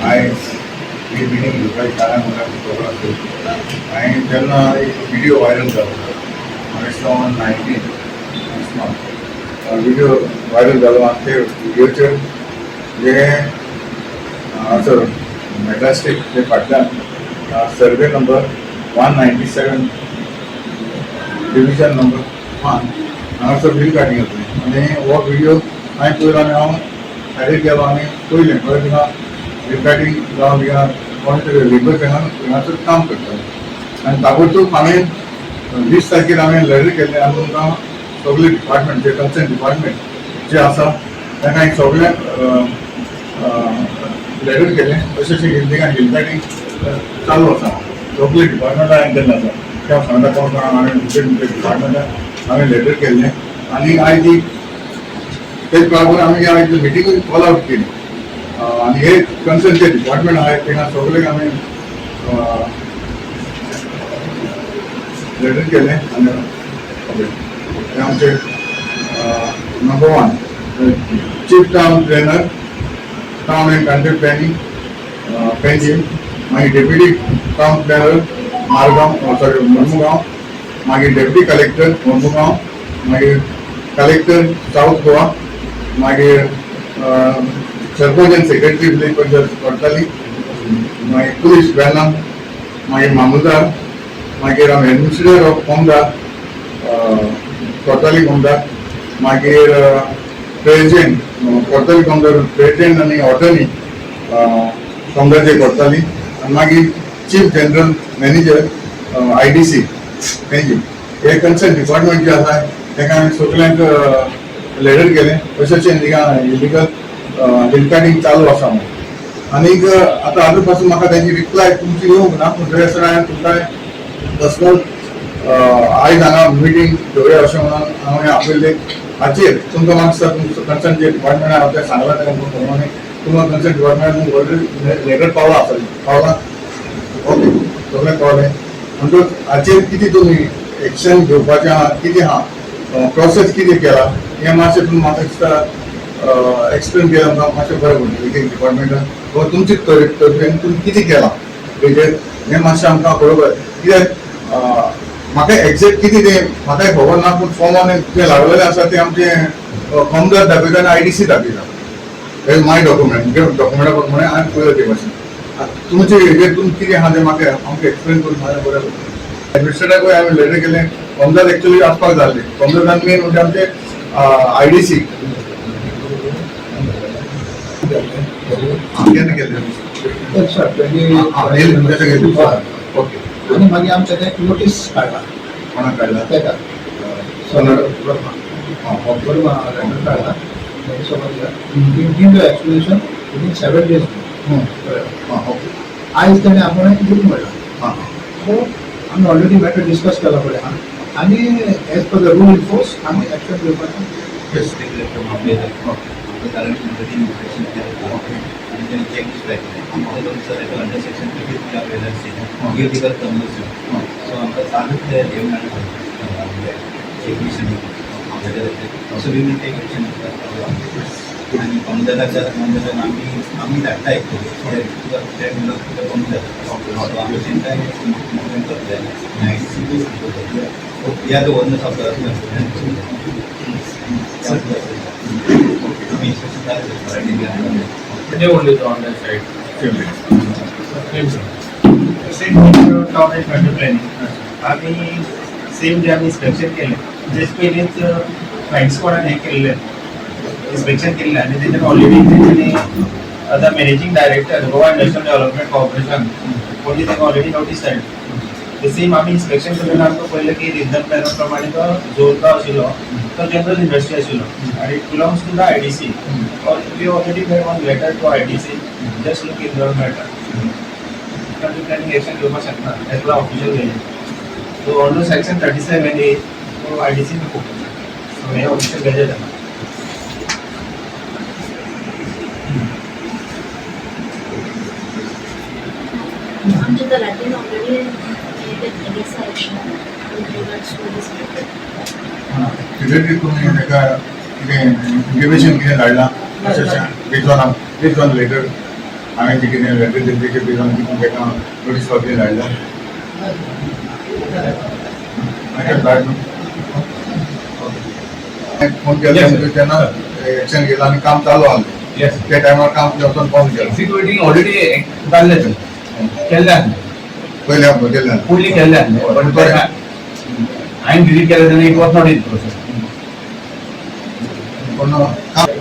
आयज ही मिटींग घेवपाचें कारण म्हणल्यार खबर आसली. हांवें जेन्ना एक व्हिडियो व्हायरल जालो, हांवें ऑन 19 व्हिडियो व्हायरल जालो आनी ते व्हिडियोचेर जे हांगासर मॅट्रास्टीक जे फाटल्यान survey number 197, division number 1, हांगासर हिल कार्टिंग जातलें. आनी हो व्हिडियो हांवें पळयलो आनी हांव सायडीक गेलो आनी पयलें पळय, थिंगा हिल कार्टिंग जावन थिंगा कोण तरी लेबर थिंगासर काम करताले. आनी ताबडतोब हांवें 20 तारखेर हांवें लेटर केल्लें आनी तुमकां सगळे डिपार्टमेंट जे कन्सर्न डिपार्टमेंट जे आसा तांकां हांवें सगळ्यांक लेटर केलें. अशें अशें थिंगा हिल कार्टिंग चालू आसा. सगळे डिपार्टमेंटां हांवें केल्लें आसा. त्या सांगता कोण कोण, हांवें डिफरंट डिफरंट डिपार्टमेंटाक हांवें लेटर केल्लें. आनी आयज ही तेच बराबर आमी आयज मिटिंगूय कॉल आवट केली आनी हे कन्सर्न जे डिपार्टमेंट आहाय थिंगा सगळ्यांक आमी लेटर केलें. आनी हे आमचे number 1, chief town planner, town and country planning, Panjim, मागीर deputy town planner, Margao, sorry, Mormugao, मागीर डेप्युटी कलेक्टर, मोर्मुगांव, मागीर कलेक्टर, साऊथ गोवा, मागीर सरपंच आनी सेक्रेटरी, विलेज पंचायत, कोर्ताली, मागीर पुलीस, वेर्ना, मागीर मामूलदार, मागीर आमी एडमिनिस्ट्रेटर ऑफ कोमदार, कोर्ताली कोमदार, मागीर प्रेसिडेंट, कोर्ताली कोमदार प्रेसिडेंट आनी ऑटर्नी, कोमदार कोर्ताली, आनी मागीर chief general manager, IDC, Panjim. हे कन्सर्न डिपार्टमेंट जे आसा ताका आमी सगल्यांक लेटर केलें, अशें अशें थिंगा इलिगल हिल कार्टिंग चालू आसा म्हणून. आनीक आतां आजून पासून म्हाका तेजी रिप्लाय तुमची येवंक ना, पूण तरी आसतना हांवें तुमकां पर्सनल आयज हांगा मिटींग दवरुया अशें म्हणून हांवें आपयल्लें. हाचेर तुमकां म्हाका दिसता तुमचो कन्सर्न जे डिपार्टमेंट हांव तें सांगलां तें प्रमाणे तुमकां कन्सर्न डिपार्टमेंट ऑलरेडी लेटर पावलां आसतलें. पावलां? ओके, सगळें पावलें. म्हणटकूच हाचेर कितें तुमी एक्शन घेवपाचें आहा, कितें आहा, प्रोसेस कितें केला, हें मातशें तुमी म्हाका दिसता एक्सप्लेन केलें आमकां मातशें बरें पडटलें. कितें डिपार्टमेंटान वा तुमचे तरेन तुमी कितें केलां तेजेर, हें मातशें आमकां खबर. कित्याक म्हाका एक्झॅक्ट कितें तें म्हाकाय खबर ना, पूण फॉर्मान जें लागलेलें आसा तें आमचें कोमदार दाखयता आनी आयडीसी दाखयता. हे माय डॉक्युमेंट, डॉक्युमेंटा प्रमाणे हांवें पळयलें ते भाशेन. आतां तुमचे हेजेर तुमी कितें आहा तें म्हाका आमकां एक्सप्लेन करून सांगल्यार बरें पडटलें. एडमिनिस्ट्रेटराकूय हांवें लेटर केलें. कोमदार एक्चुअली आसपाक जाय आसलें. कोमदार मेन म्हणजे आमचे आयडीसी. केन्ना केलें? 20. ओके. आनी मागीर आमी तेका एक नोटीस काडला. कोणाक काडला? तेका. सोनर. वर्मा. आं, ओके. वर्मा लेटर काडला. Give the explanation within 7 days. आं ओके. आयज तेणें आपूण दिवंक म्हणलां. आं सो आमी ऑलरेडी मॅटर डिस्कस केला पळय हा, आनी as per the rule in force आमी एक्शन घेवपाचें. कारण इन्स्पेक्शन केलें आनी तेणी चेक लायतलें sir. Under section 53 of illegal conversion. So आमकां चालूच ते घेवन checklist. So we will take action. आनी कोमदाराच्या कोमदारान आमी धाडटा एक तुका ते तुका कोमदार, सो आमी तांकां मुवमेंट करतले आनी आयडीसीकूय we are the owners of the आमी इन्स्पेक्शन चालू. They only on that side. Same. Same town and country planning, आमी सेम जे आमी इन्स्पेक्शन केलें, जस्ट पयलींच फ्लायंग स्क्वॉडान हें केल्लें, इन्स्पेक्शन केल्लें आनी तेच्यान ऑलरेडी तेंच्यांनी आतां managing director, Goa Industrial Development Corporation, Panaji, तांकां ऑलरेडी नोटीस धाडली. ते सेम आमी इन्स्पेक्शन केलें, आमकां पळयलें की रिजनल प्लॅना प्रमाणे तो झोन जो आशिल्लो तो जनरल इंडस्ट्री आशिल्लो आनी it belongs to the IDC. We already made one letter to IDC. Just look in the matter. Country planning action घेवपाक शकना as per official gazette. So under section 37A तो IDC खूब, so हे official gadget आहा. आमच्या तलाठीन already घेतलेली आसा action with regards to this matter. Secretary, तुमी ताका कितें इंटिमेशन कितें धाडलां अशें अशें based on letter? हांवें जे कितें लेटर दिल्ली तेजे बेजान कितें ताका नोटीस पापीर धाडला. धाडलो, फोन केलो तेन्ना एक्शन घेतला आनी काम चालू आहलें. येस. त्या टायमार काम वचून बंद केलें. एक्झिक्युटिंग ऑलरेडी जाल्लें सर, केल्लें आसलें. पयलें केलें. फुडली केल्लें आसलें, बट बरें. हांवें विजीट केलें तेन्ना it was not in process. पूण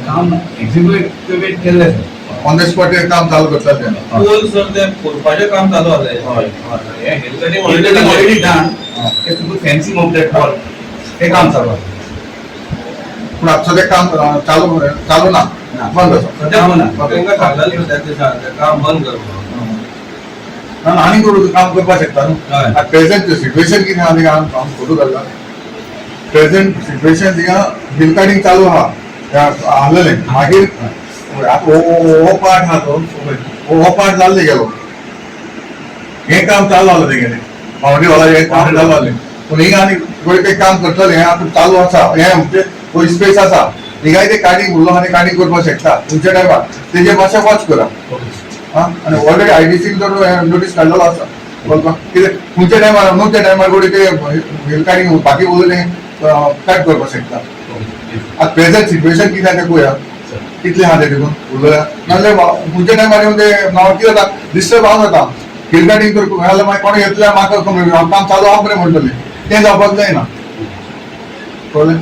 काम एक्झिक्युटिव्ह केल्लें सर. ऑन the spot काम चालू करता तेन्ना. पोल सर, ते कोरपाचें काम चालू आसा. हय. हे हिल ऑलरेडी ऑलरेडी डन. ते तुका फेन्सिंग ऑफ that wall ते काम चालू आसा. पूण आतां सद्या काम चालू चालू ना, बंद आसा. सद्या ना. तांकां सांगलें सर, त्या दिसा तें काम बंद कर म्हणून. ना, आनी करू काम करपाक शकता न्हू. हय. आतां प्रेझेंट सिट्युएशन कितें आहा थिंगा, हांव फोटो घालता. प्रेझेंट सिट्युएशन थिंगा हिल कार्डिंग चालू आहा. आहलेलें मागीर आतां हो हो पार्ट आहा तो हो पार्ट जाल्ले गेलो. हें काम चालू आहलें तेगेलें, बाउंड्री वॉलाचें हें काम चालू आहलें. पूण हिंगा आनी गोंय काही काम करतलें. हें आतां चालू आसा. हें म्हणजे हो स्पेस आसा, हिंगाय ते कार्डिंग उरलो आनी कार्डिंग करपाक शकता तुमच्या टायमार. तेजेर मातशें वॉच करा. आं, आनी ऑलरेडी आयडीसीन तर नोटीस काडलेलो आसा. कळपा कितें खंयच्या टायमार न्हू, त्या टायमार गोडी ते हिल कार्डिंग बाकी उरलें कट करपाक शकता. आतां प्रेझेंट सिट्युएशन कितें आहा तें पळया, कितले आहा ते तितून उरलें. नाजाल्यार खंयच्या टायमार येवन ते कितें जाता, डिस्टर्ब जावन जाता. हिल कार्डिंग तर जाल्यार मागीर कोण येतले, म्हाका काम चालू आहा बरें म्हणटलें, तें जावपाक जायना. कळ्ळें?